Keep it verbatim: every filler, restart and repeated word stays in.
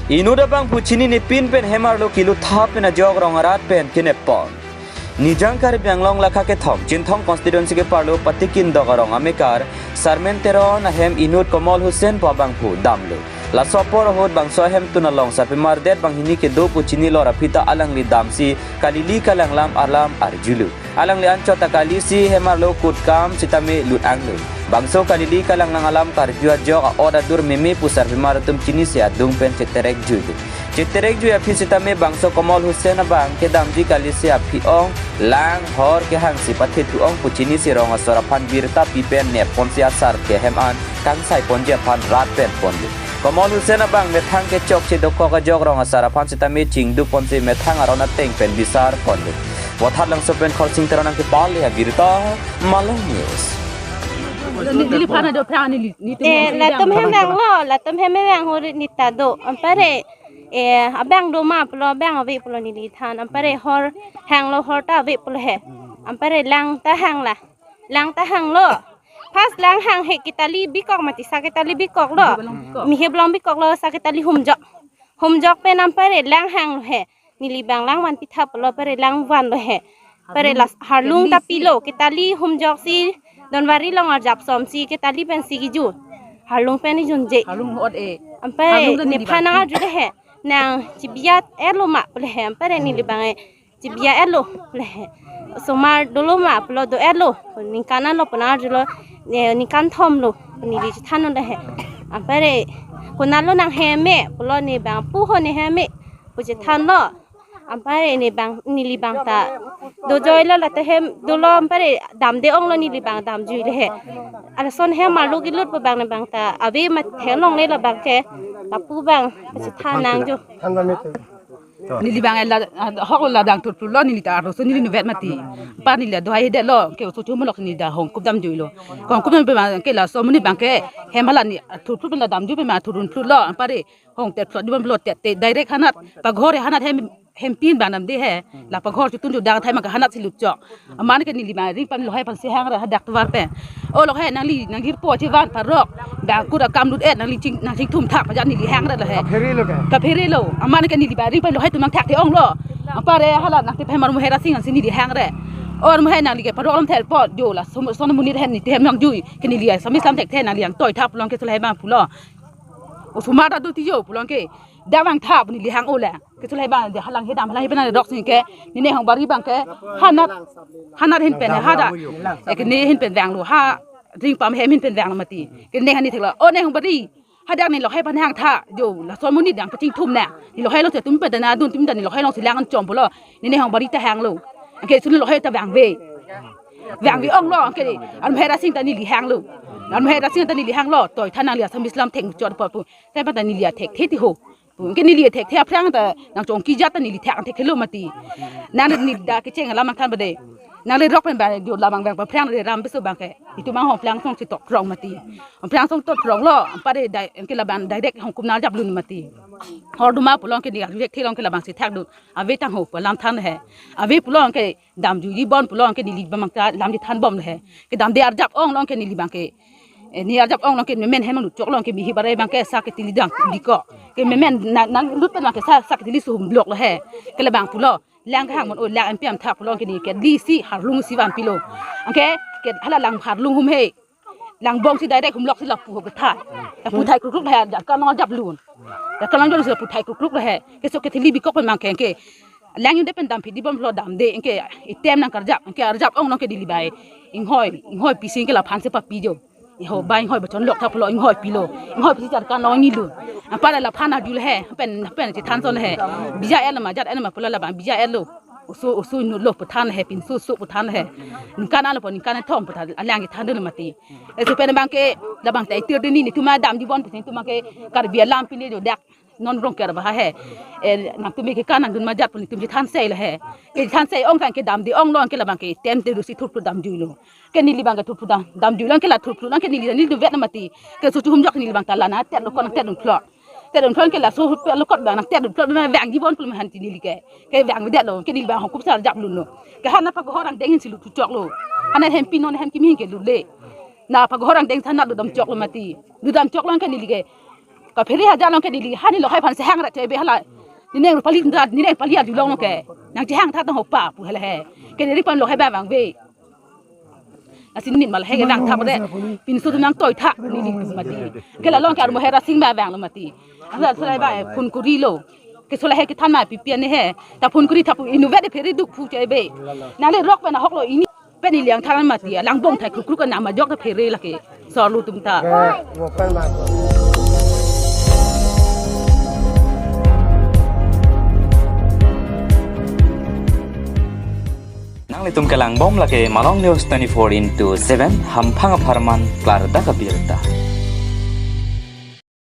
Inut abangphu chinine pin pen hem arlo kilut thap pen ajok rong arat pen kenep pon. Nijang Karbi Anglong lakha kethom, Chinthong constituency keparlo Patikindok arong amekar Sarmen Teron ahem inut Komol Hussain pu abangphu damlo. Laso apor ahut bangso ahemtun along sarpimar det banghini kedo pu chinilo ra aphi ta alangli damsi kalili kalanglam alam arjulo. Alangli anchot ta kalisi hem arlo kutkam sitame lut-anglo. Bangso kalili kalanglang alam karju ajok a-ot adur meme pu sarpimar atum chinisi adung pen cheterek juilo. Cheterek jui aphi sitame bangso Komol Hussain abang kedamji kalisi aphi ong, lang, hor kehangsi pathethu ong pu chinisi rong asor aphan birta pi pen nep ponsi asar ke hem an kangsai ponji aphan rat pen ponlo. Komol Hussain abang methang kechokche dokok ajok rong asar aphan sitame chingdu ponsi methang aron ateng pen bisar ponlo. Vothatlangso pen Khorsing Teron nangkepale abirta, Malong News. Neli, neliphan do phrang neli, nelitum Eh, hem latum hem vanglo, latum hem vang hori neta do. Anpare, eh, abang do ma pulo, abang ave pulo neli than. Anpare hor hanglo, hor ta ave pulo he. Anpare lang ta hangla. Lang ta hanglo. Pas lang hang he kitali bikok mati, sa kitali bikoklo. Mihe belong bikoklo, sa kitali humjok. Humjok pen anpare lang hanglo he. Neli abang lang vanpi thap pulo, anpare lang vanlo he. Anpare la harlung ta pilo, kitali humjoksi Donbari along arjap somsi kitali pensi kiju. Harlung pen ijunje. Harlung hot e. Anpare Harlung ta neli nephan abang nangarjulo he. Nang chibi-et-etlo ma pule he. Anpare neli abang e chibi-et-etlo pule he. Osomar dolo ma pulo, do-etlo. Ningkan anlo pu nangarjulo. Eh, ningkan thomlo. Neli chethanlo he. Anpare konatlo nang heme pulo, ne abangphu ho ne heme pu chethanlo. Anpare ne abang, neli abang ta dojoilo, lata hem dolo, anpare damde onglo, neli abang damjuilo he. Alason hem arlo kilut pu abang ne abang ta ave mat hem longle, labang ke lapu abang chethan nangjo. Neli abang la, ah, hok la dang thurthurlo, neli ta arloso neli nuvet mati. Anpar neli aduhai hedetlo, ke oso chumulok neli ta hongkup damjuilo. Hongkup dam pema ke laso amonit abang ke hem hala ne thurthur pema damju pema thurthurlo. Anpare hong tet plot dibon plot tet te direct hanat paghor hanat hem, hempin abang damde he. La paghor chutun chudang thai abang ke hanat si lutchok. Amat ke neli abang ring pame lohai aphansi hang ra hadak tovar pen. O lohai, nangli, nangli po chevan parok. Bang kura kam lut-et, nangli ching, nangchingthum thak pajat neli hang ra lo he. Kaphere lo ke? Kaphere lo. Amat ke neli abang ring pame lohai atum nangthak the-onglo. Anpare hala nangte phem armu hera sing ansi neli hang ra. O armu he nangli ke parok lam thel po jo, laso, laso amonit he neli hem nangjui. Ke neli asami sam thekthe, nangli nangtoi thap pulo ke sulai abang pulo. Osomar ta do tiyo pulo ke. Dam vang thap neli hang-o le. Ke sulai abang de halang he dam, halang he pen rok sing ke. Neli Hongbari abang ke hanat, hanat ahin pen hada. Eh, ke ne ahin pen vanglo ha. Ring pame hem ahin pen vanglo mati. Ke ne hani theklo. O ne Hongbari. Hadak ne lohai aphan hang tha. Jo, laso amonit abang pachingthum na. Ne lohai alongsi atum pen ta nangdun atum ta ne lohai alongsi lang anchom pulo. Neli Hongbari ta hanglo. Anke suni lohai ta vangve. Vangve onglo, anke armu hera sing ta neli hanglo. Armu hera sing ta neli hanglo. Toi than nangli asam bislam thek muchot po pu. Te pa ta neli athekthe ti ho. Pu, anke neli athekthe aphrang ta nangchongki jat ta neli thek thekthe lo mati. Nang neli dak kecheng alam nangthan bade. Nangli rok pen ba jo labang abang aphrang le ram beso abang ke. Itum abang Hongplang song si tok krong mati. Hongplang song tok kronglo, anpare dai, anke labang direct hongkup nangarjaplun mati. Hor duma pulo anke neli direct thelong ke labangsi thakdun. Ave tang ho pu alam than he. Ave pulo anke damjuji bon pulo anke neli abang ta lam chethan bom he. Ke damde arjap onglo anke neli abang ke. Eh, ne arjap onglo anke memen hem lutchoklo anke mihi barai abang ke sa kitali dang diko. Ke memen na, nanglut pen abang ke sa, sa kitali sum blok lo he. Ke labang pulo. Lang kehang mon o lang empiam thak pulo anke neli ke lisi harlung si vanpilo. Anke ke hala lang harlung hum he. Lang bong si direct humloksi lapu ho kethai. Lapu thai krukruk he, jat kan nangjaplun. Jat kan nangjaplun si lapu thai krukruk he. Ke so ke thili bikok pen abang ke, ke. Lang yun de pen dampi di bom lo damde, anke item nangkarjap, anke arjap onglo anke neli abang. Inghoi, inghoi pisi anke laphan si papi jo. Iho abang inghoi bachon lok thap pulo inghoi pilo. Inghoi pisi jat kan nangnilu. Anpar laphan arjulo he, pen, pen chethan son he. Bija-et lo ma, jat-et lo ma pulo labang, bija-et lo. Oso, oso inutlo pu than he, pinso so pu than he. Ningkan anlo po, ningkan thom pu than, alang chethan dolo mati. Eso pen abang ke, labang ta itir dini, netum damji bon, netum ke Karbi alam pine jo dak. Non Rongker abang he. Eh, nangtum ke kan nangdun majat pu netum chethan sei lo he. Ke chethan sei ong tang ke damde onglo anke labang ke tem te rusi thurthur damjuilo. Ke neli abang ke thurthur dam, damjuilo anke la thurthur anke neli, neli duvet na mati. Ke so chuhum jok neli abang ta la nangtetlo kot nangtetdun plot. Tetdun plot ke laso hut pe lo kot abang nangtetdun plot abang vangji bon pulo han ti neli ke. Ke vangvedetlo, ke neli abang hongkup si arjaplunlo. Ke hanat paghor angdeng ahin si lutchoklo. Hanat hempi non hem kimi ahin ke lutle. Na paghor angdeng hanat lutdamchoklo mati. Lutdamchoklo anke neli ke. Phere hajar along ke neli hani lokhai aphan sehang ra chebe hala. Neli neng pali nda, neli neng pali adu long ke. Nangchehang tha tang hopa pu hala he. Ke neli pan lokhai ba vangve. Lasi neli mal he ke vang tha re. Pinso atum nangtoi tha nelitum mati. Ke la along ke armo he ra sing ba vanglo mati. Asa solai ba phone kuri lo. Ke solai he kethan ma pipi ane he. Ta phone kuri tha pu inutvet phere duk pu chebe. Nale rok pen ahok lo ini. Pen ili angthan mati, alang bong thai krukruk anam ajok ta phere lake. Sorlu atum ta. Nanglitum kelang bom lake Malong News twenty-four into seven, hamphang apharman klardak abirta.